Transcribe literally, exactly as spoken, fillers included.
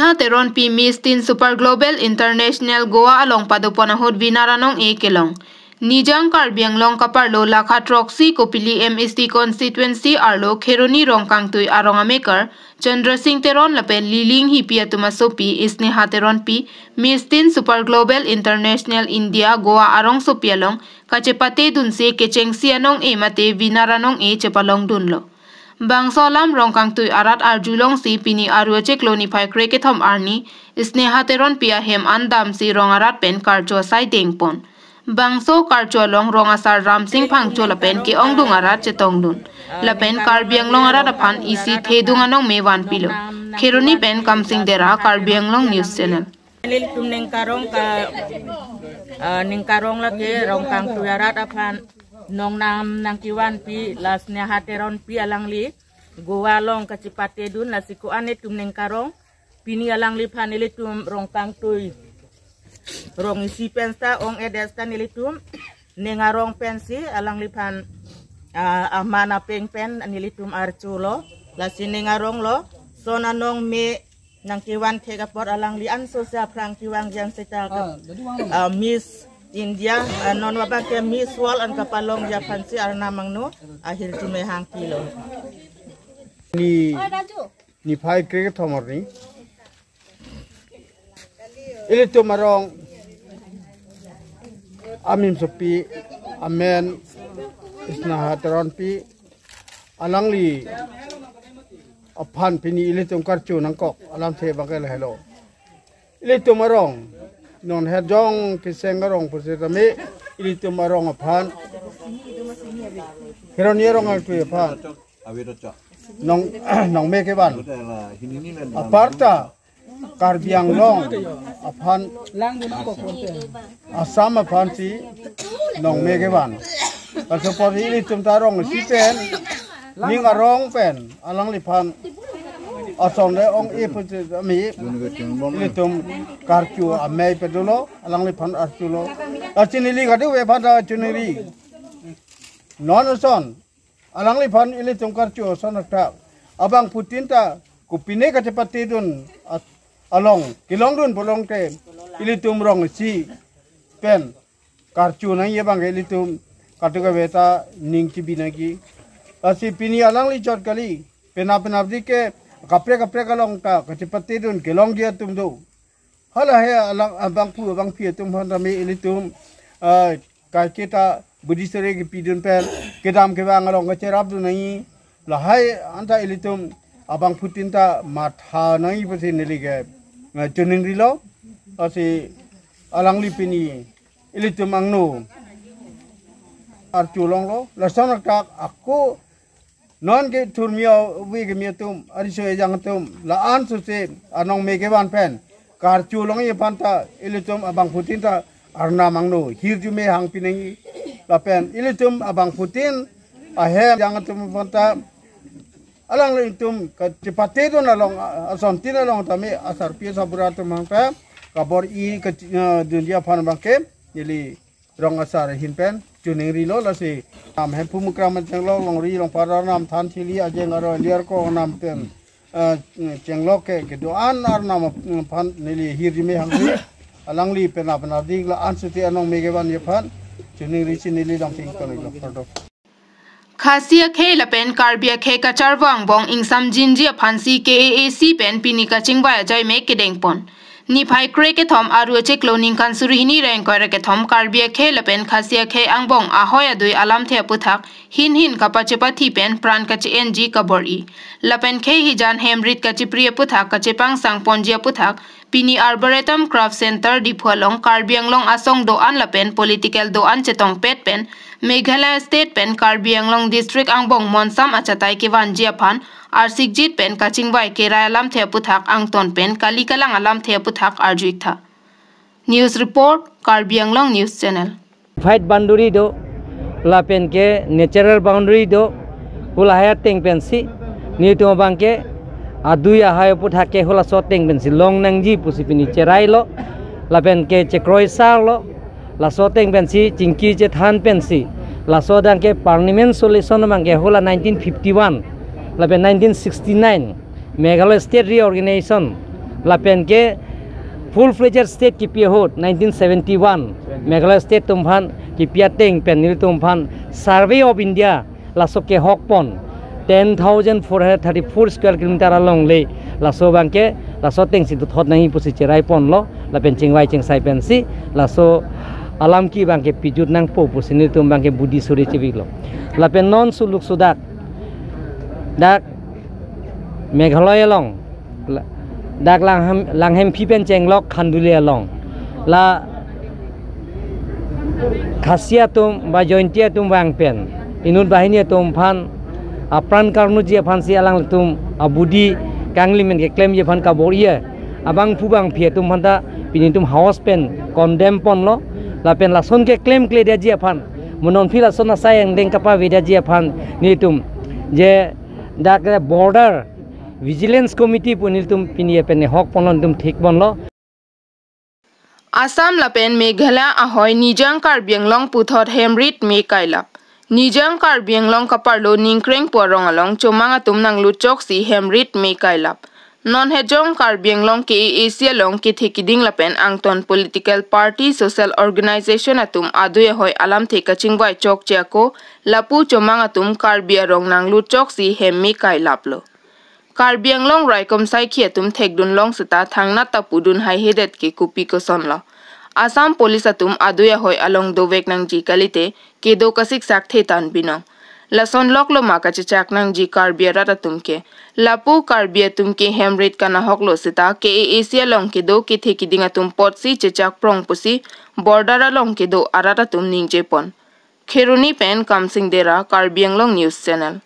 Sneha Teronpi Miss Teen Super Global International Goa along padopon ahut Veena Ranong-e kelong. Nijang Karbi Anglong kaparlo lakha throksi Kopili M A C constituency arlo Kheroni Rongkangtui arong amekar Chandra Singh Teron lapen Liling Hipi atum asopi Sneha Teronpi Miss Teen Super Global International India Goa arongsopi along kachepate dunsi kechengsi anong-e mate Veena Ranong-e chepalong dunlo. Bangso alam Rongkangtui arat arjulongsi pini Aru achiklo niphai krekethom arni Sneha Teronpi ahem an damsi rong arat pen karcho asai dengpon. Bangso karcho along rong asar Ramsing Phangcho lapen ke-ongdung arat chetongdun. Lapen Karbi Anglong arat aphan isi thedung anong me vanpilo. Kheroni pen Kamsing Dera, Karbi Anglong News Channel. Nelitum ningkarong ka, ah, ningkarong lake Rongkangtui arat aphan nongnam nangkevanpi la Sneha Teronpi alangli Goa along kachepate dun, lasi ko-an netum ningkarong. Pini alangliphan nelitum Rongkangtui rong isi pen seta ong-edet seta nelitum ning arong pensi alangliphan, ah, aman apeng pen nelitum archolo, lasi ning aronglo. Lason anong me nangkevan thek apot alangli ansose aphrang kevangji an seta, ah, Miss India, ah, non abangke Miss World an kapalongji aphansi Arnam angno ahirjume hangpilo. Ni niphai krekethom arni ilitum arong amim sopi amen Sneha Teronpi alangli aphan pini ilitum karcho nangkok alamthe abangke lahelo. Ilitum arong non Herjong Kiseng arong pusitame ilitum arong aphan, Kheroni arong artui aphan nong, nongme kevan aparta Karbi Anglong aphan, Assam aphansi nongme kevan. Laso apot ilitum ta rong isi pen ning arong pen alangliphan ason le ong-e pusitame ilitum karcho amei pedolo, alangliphan archolo. Lasi neli kadokave aphan ta choningri. Non ason alangliphan ilitum karcho ason athak abangphutin ta kopine kachepate dun at-, along kelongdun pulote ilitum rong isi pen karcho nangji abangke ilitum kadokave ta ning chibi nangji. Lasi pini alangli chot kali, penap penapdik ke kaprek kaprek along ta kachepate dun kelongji atum do. Hala he alang abangphu abangphi atum aphan tame ilitum, ah, kaiketa budi sere kepi dun pen kedam kevang along kacherap dun nangji, lahai anta ilitum abangphutin ta matha nangji pusi neli ke, eh, choningrilo. Lasi alangli pini ilitum angno archo longlo, lason athak ako non ke thurmi ave kimi atum, ariso ejang atum, la-an sose anong me kevan pen karcho longji aphan ta ilitum abangphutin ta Arnam angno hirjume hangpi nangji. Lapen ilitum abangphutin ahem ejang atum aphan ta alanglitum kachepate dun along, asontin along tame asarpi asarbura atum aphan ta kabor-i kach-, eh, dunji aphan abangke neli rong asar ahin pen choningrilo. Lasi nam Hemphu Mukrang Chenglok, Longri Longpat Arnam, Thanthili Ajeng Aroi Liarko Arnam pen, eh, Chenglok ke kedo-an Arnam aphan neli hirjume hangsi alangli penap penapdik la-an sose anong me kevanji aphan choningrisi neli damsi kardom. Khasi akhei lapen Karbi akhei kacharvo angbong ingsamjinji aphansi K A A C pen pini kachingvai ajoime kedengpon. Niphai krekethom Aru achiklo ningkan suri hini ra ingkoi ra kethom Karbi akhei lapen Khasi akhei angbong ahoi adui alamthe aputhak hin hin kapachepathi pen pran kache-enji kabor-i. Lapen khei hijan hem rit kachipri aputhak kachepangsangponji aputhak pini Arboretum Craft Center Diphu along Karbi Anglong asong do-an lapen political do-an chetongpet pen Meghalaya State pen Karbi Anglong District angbong monsam achatai kevanji aphan arsikjit pen kachingvai kerai alamthe aputhak angton pen kali kalang alamthe aputhak arju-iktha. News report, Karbi Anglong News Channel. Fight boundary do, lapen ke natural boundary do, hula hai ateng pensi, netum abangke adui ahoi aputhak ke hulaso ateng pensi long nangji pusi pini cherailo, lapen ke chekroisarlo, laso ateng pensi chingki chethan pensi, laso adang ke permanent solution abangke hula nineteen fifty-one lapen nineteen sixty-nine Meghalaya State Reorganization Lapen ke full-fledged state kipi ahut nineteen seventy-one Meghalaya state atum aphan kipi ateng pen nelitum aphan Survey of India laso kehok pon ten thousand four hundred thirty-four square kilometer along le laso abang ke laso atengsi dothot nangji pusi cherai ponlo lapen chingvai chingsai pensi laso alam ke abang ke pijut nangpo pusi nelitum abang ke budi suri cheveklo. Lapen non suluk sudak dak Meghalaya along la- dak Langham, Langhemphi pen chenglok Khanduli along la Khasi atum ba Jaintia atum vang pen inut banghini atum aphan apran karnuji aphansi alanglitum abudi kangli men keklemji aphan kabor-i abangphu bangphi atum aphanta pini netum house pen condemn ponlo. Lapen lason keklemkledetji aphan, mo non aphi lason asai angdeng kapavedetji aphan netum je dak border vigilance committee pu netum pini pen hok ponlo, netum thik ponlo. Assam lapen Meghalaya ahoi Nijang Karbi Anglong puthot Hemrit Me kailap. Nijang Karbi Anglong kaparlo Ningkreng pu arong along chomang atum nanglut choksi Hemrit Me kailap. Non hejong Karbi Anglong K A A C along kethe kiding lapen angton political party, social organization atum adui ahoi alamthe kachingvai chokche ako lapu chomang atum Karbi arong nanglut choksi Hemme kailaplo. Karbi Anglong raikom saikhi atum thekdunlong seta thangnat ta pudun haihedet ke kopi kosonlo. Assam Police atum adui ahoi along dovek nangji kalite kedo kasiksak thetan binong. Lason loklo ma kachechak nangji Karbi arat atum ke. Lapu Karbi atum ke Hemrit kanahoklo seta K A A C along kedo kethe kiding atum apotsi chechak prong pusi border along kedo arat atum ningje pon. Kheroni pen Kamsing Dera, Karbi Anglong News Channel.